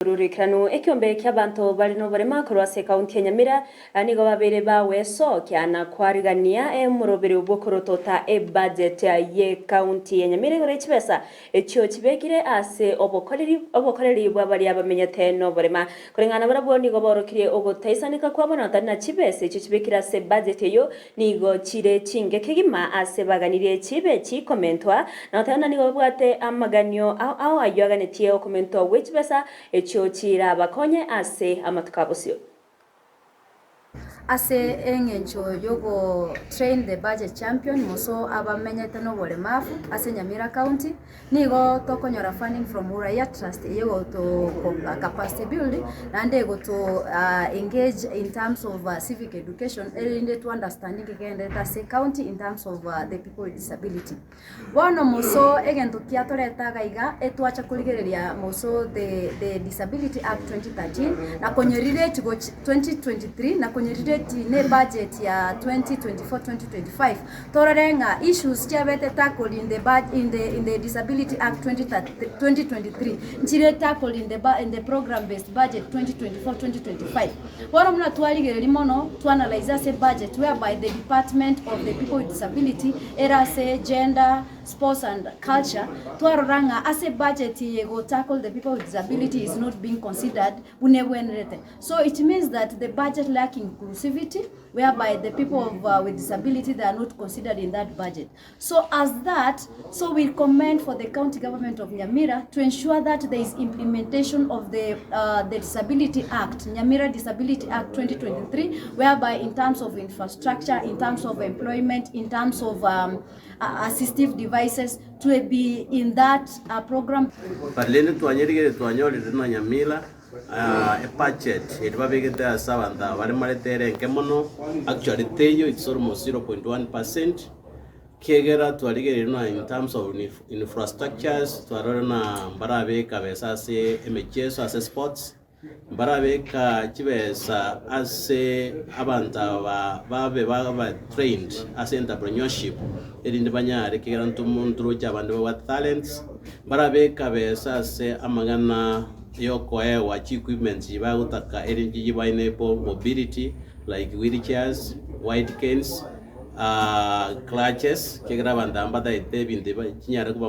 Ororekano ekiombe ki'abanto bare noborema korwa ase ekaunti ya Nyamira nigo babeire bagwesokia na kwarigania omoroberi bw'okorotota ebudget y'ekaunti ya Nyamira igoro ye chibesa echio chibekire ase obokoreri obokoreri bwa baria bamenyete noborema. Koreng'ana barabwo nigo baorokirie ogotaisaneka kwabo na tari na chibesa echio chibekire ase ebudget eyio nigo chire chinke kegima ase baganirie chibe chikomentwa na goteba ng'a nigo babwate amaganio ao ao ayio aganetie okomentwa gwe chibesa echio chirabakonye ase amatuko a bosio. Ase eng'encho y'ogo train the budget champion moso abamenyete noboremafu ase Nyamira county, nigo tokonyora funding from Uraia Trust eye egoto capacity build naende egoto engage in terms of civic education erinde to understand nki kegendererete ase ecounty in terms of the people with disability. Bono moso egento kiatoreta iga iga, etwacha korigereria moso the the Disability Act 2013, na konyerelate gochi 2023, na konyerelate na ebudget ya 2024 2025, torore ng'a issues chiabete tackled in the bud in the in the Disability Act 2023, nchire tackled in the in the program based budget 2024 2025. Bono buna twarigereria mono, twa-analyse ase ebudget whereby the department of the people with disability ere ase gender, sports and culture, twarora ng'a ase ebudget eye go tackle the people with disability is not being considered buna ebwenerete. So it means that the budget lack inclusivity whereby the people of with disability they are not considered in that budget. So as that, so we recommend for the county government of Nyamira to ensure that there is implementation of the, uh, the Disability Act, Nyamira Disability Act 2023, whereby in terms of infrastructure, in terms of employment, in terms of um, uh, assistive devices, to be in that uh, program. But rende twanyerigete twanyorire na Nyamira uh, ebudget eri babegete ase abanto aba baremarete ere enke mono actually teiyo it's almost 0.1%. Kiagera twarigereire na in terms of infrastructures, twarora na mbarabeka besa ase emecheso ase sports, mbarabeka chibesa ase abanto aba babe baba trained ase entrepreneurship erinde banyare ekiagera ntoroche abande babwate talents, mbarabeka besa ase amang'ana ya okoegwa chi equipments chibagotaka erinde chiba enable mobility like wheelchairs, white canes. Clutches, ekiagera abanto aba mbataete ebinto ebi chinyare koba.